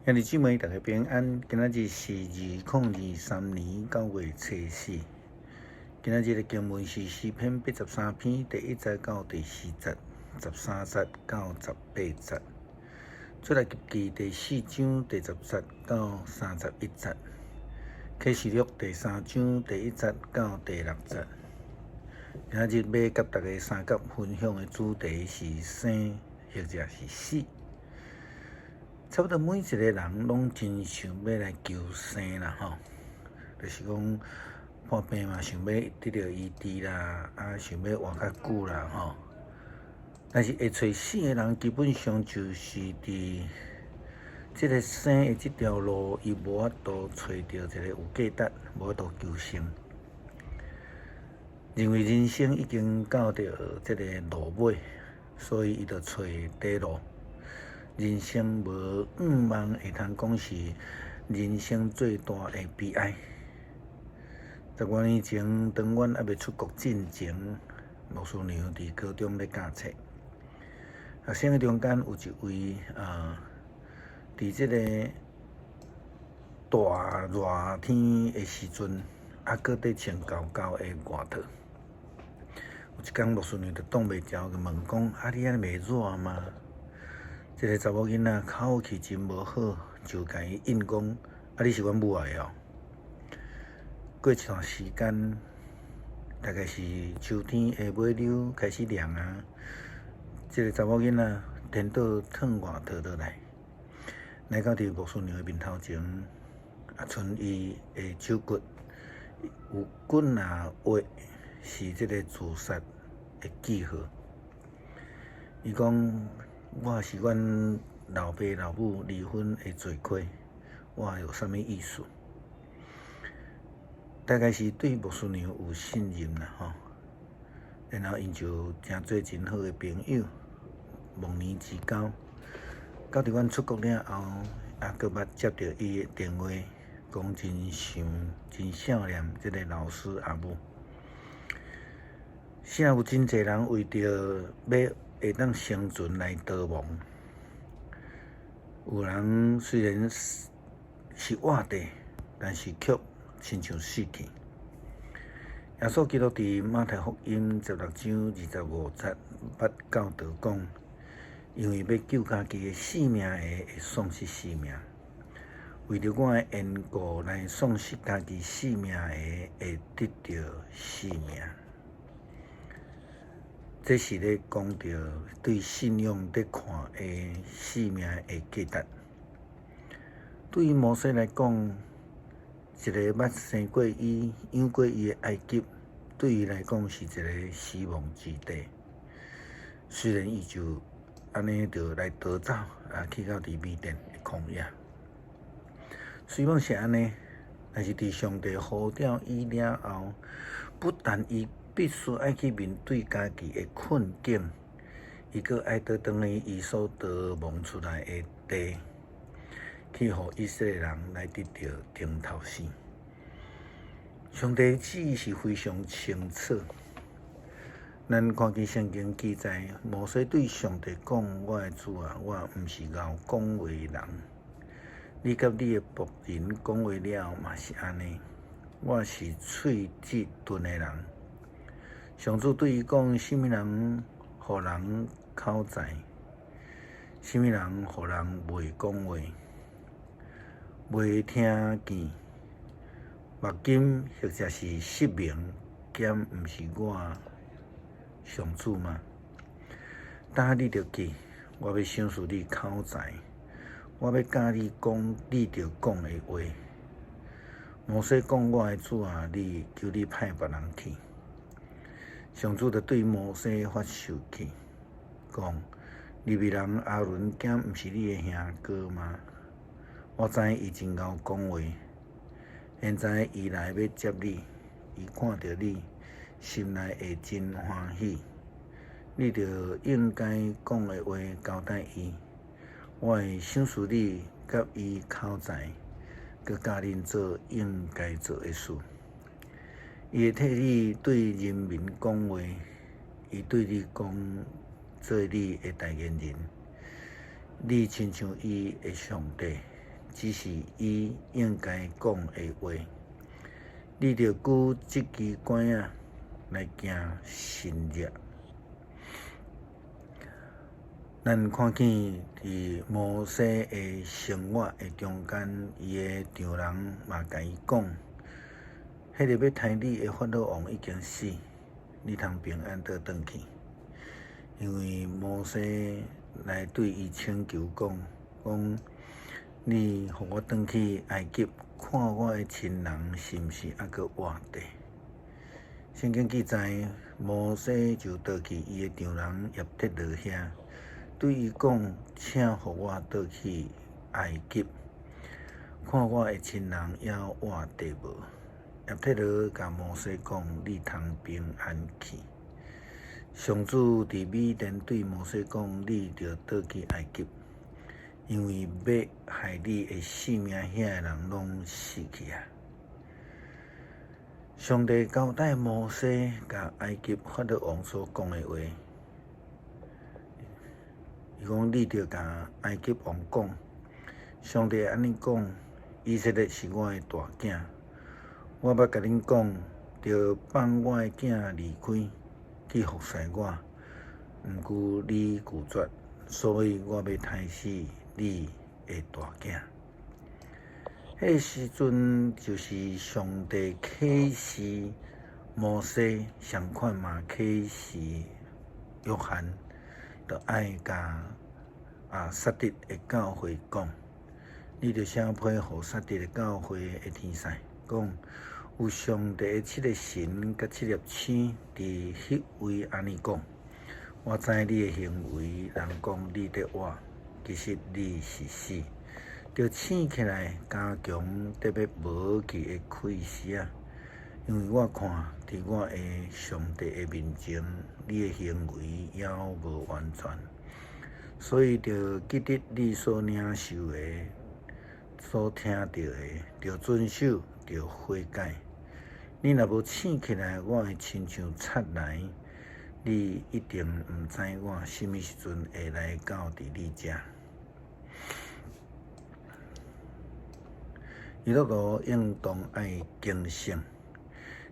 兄弟姊妹，大家平安。今仔日是2023年9月初四。今仔日的經文是詩篇83篇第1節到第4節，13節到18節。出埃及記第四章第10節到31節。啟示錄第三章第1節到第6節。今仔日欲佮大家相佮分享的主題是生或者是死。差不多每一個人攏真想欲來求生啦吼，就是講破病嘛，想欲得著醫治啦，啊，想欲活較久啦吼。但是會揣死的人，基本上就是佇這个生的這條路，伊無法度揣著一个有價值，無法度求生。認為人生已經到著這个路尾，所以伊就揣底路。人生無願望，會通講是人生最大的悲哀。十外年前，當阮猶未出國進前，牧師娘佇高中咧教冊。學生的中間有一位啊，佇這个大熱天的時陣，猶閣佇穿厚厚的外套。有一工牧師娘就擋袂牢，就問講：啊，你按呢袂熱嗎？這个查某囡仔口氣真無好，就共伊應講：啊，你是阮母來的哦。過一段時間，大概是秋天的尾溜開始涼啊。這个查某囡仔顛倒脫外套落來，來到佇牧師娘的面頭前，啊，賰伊的手骨有幾若劃是這个自殺的記號。伊講：我是阮老爸老母離婚的罪魁，我有啥物意思？大概是對牧師娘有信任啦，吼。然後𪜶就成做真好的朋友，忘年之交。到佇阮出國了後，猶閣捌接著伊的電話，講真想、真想念這个老師阿母。現在有真濟人為著欲會當生存來逃亡，有人雖然是活著，但是卻親像死去。耶穌基督佇馬太福音16章25節，捌教導講：因為欲救家己的性命的，會喪失性命；為著我的緣故來喪失家己性命的，會得著性命。這是咧講著對信仰咧看的性命的價值。對於摩西來講，一个捌生過伊、養過伊的埃及，對伊來講是一个死亡之地。雖然伊就按呢就來逃走，啊，去到佇米甸的曠野。雖講是按呢，但是佇上帝呼召伊了後，不但伊必須愛去面對家己的困境，伊閣愛倒轉去伊所逃亡出來的地，去予以色列人來得著頂頭生。上帝旨意是非常清楚。咱看見聖經記載，摩西對上帝講：我的主啊，我毋是𠢕講話的人。你佮你的僕人講話了，嘛是按呢。我是喙舌鈍的人。上主對伊講：啥物人予人口才？啥物人予人袂講話、袂聽見？目金或者是失明，敢毋是我上主嗎？今你著去，我欲賞賜你口才，我欲教你講你著講的話。摩西講：我的主啊，你求你派別人去。上主就對摩西發受氣，講：利未人亞倫敢毋是你的兄哥嗎？我知伊真𠢕講話，現在伊來欲接你，伊看著你，心內會真歡喜。你著應該講的話交代伊，我會賞賜你佮伊口才，閣教恁做應該做的事。伊會替你對人民講話，伊對你講做你的代言人。你親像伊的上帝，只是伊應該講的話。你著舉這支拐仔來行神蹟。咱看見佇摩西的生活的中間，伊的丈人嘛共伊講，彼个欲刣你的法老王已經死，你通平安倒轉去。因為摩西來對伊請求講，講你予我轉去埃及，看我的親人是毋是猶閣活著。聖經記載，摩西就倒去伊的丈人葉忒羅遐，對伊講：請予我倒去埃及，看我的親人猶活著無？葉忒羅共摩西講：你通平安去。上主佇米甸對摩西講：你著倒去埃及，因為欲害你的性命，遐的人攏死去啊！上帝交代摩西共埃及法老王所講的話，伊講：你著共埃及王講，上帝按呢講：以色列是我的大囝，我捌共恁講，著放我的囝離開去服侍我，毋過你拒絕，所以我欲刣死你的大囝。彼時陣就是上帝啟示摩西，相款嘛啟示約翰，著愛共撒得的教會講，你著寫批予撒得的教會的天使講，有上帝的七个神佮七粒星佇彼位按呢講，我知你的行為，人講你佇活，其實你是死。著醒起來，加強得欲無去的氣息仔，因為我看佇我的上帝的面前，你的行為猶無完全，所以著記得你所領受的、所聽著的，著遵守，著悔改。你若無醒起來，我會親像賊來，你一定毋知我啥物時陣會來到佇你遮。基督徒應當愛警醒，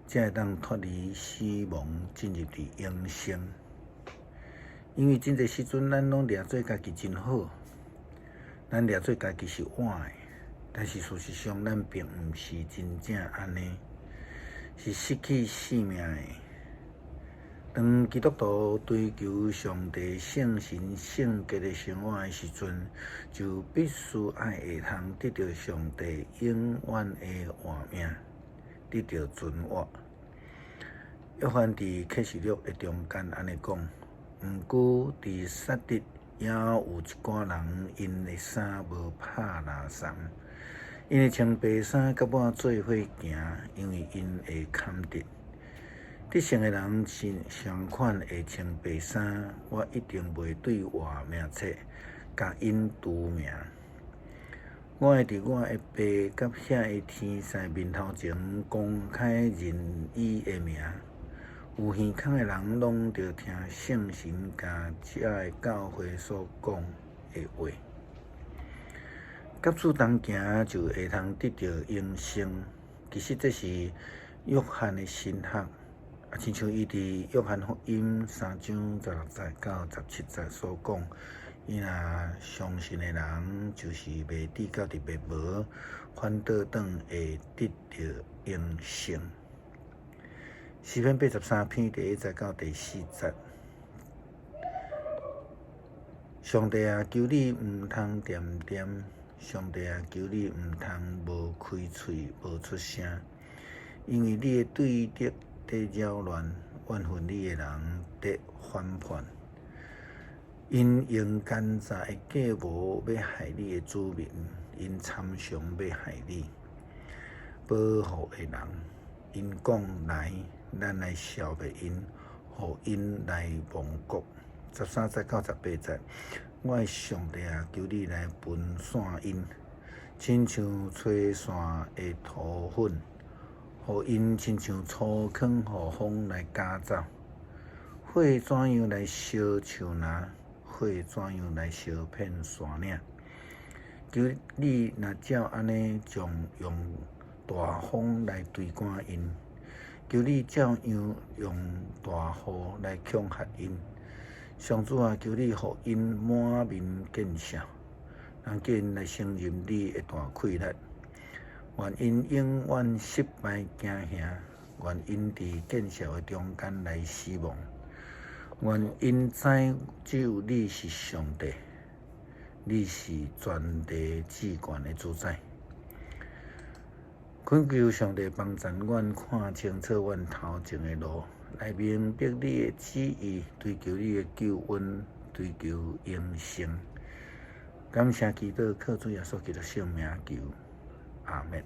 才會當脫離死亡，進入佇永生。因為真濟時陣，咱攏掠做家己真好，咱掠做家己是活的，但是事實上，咱並毋是真正按呢，是失去性命的。當基督徒追求上帝聖神聖潔的生活的時陣，就必須愛會通得著上帝永遠的活命，得著存活。約翰佇啟示錄的中間按呢講，毋過佇撒得猶有一寡人，𪜶的衫無拍藍衫，𪜶會穿白衫，佮我做伙行，因為𪜶會堪得。得勝的人是相款會穿白衫，我一定袂對活命冊共𪜶除名。我會佇我的爸佮遐的天使面頭前公開認伊的名。有耳孔的人攏著聽聖神共這个教會所講的話。佮主同行就會通得著永生。其實這是約翰的神學。啊，親像伊佇約翰福音3章16節到17節所講，伊若相信的人，就是袂致到佇滅亡，反倒轉會得著永生。詩篇83篇第1節到第4節，上帝啊，求你毋通恬恬，上帝啊，求你毋通無開喙無出聲，因為你的對敵佇擾亂，怨恨你的人佇反叛，𪜶用奸詐的計謀欲害你的子民，𪜶參詳欲害你保護的人。𪜶講來，咱來消滅𪜶，予𪜶來亡國。13節到18節，我的上帝啊，求你來分散𪜶，親像吹散的塗粉。予𪜶親像粗糠，予風來趕走。火怎樣來燒樹林，火怎樣來燒遍山嶺。求你若照按呢將用大風來追趕𪜶，求你照樣用大雨來恐嚇𪜶。上主啊，求你予𪜶滿面見笑，人叫𪜶來承認你的大氣力。願𪜶永遠失敗驚嚇，願𪜶佇見笑的中間來死亡。願𪜶知只有你是上帝，你是全地至懸的主宰。懇求上帝幫助阮看清楚阮頭前的路，來明白你的旨意，追求你的救恩，追求永生。感謝基督，靠主耶穌基督聖名求，阿們。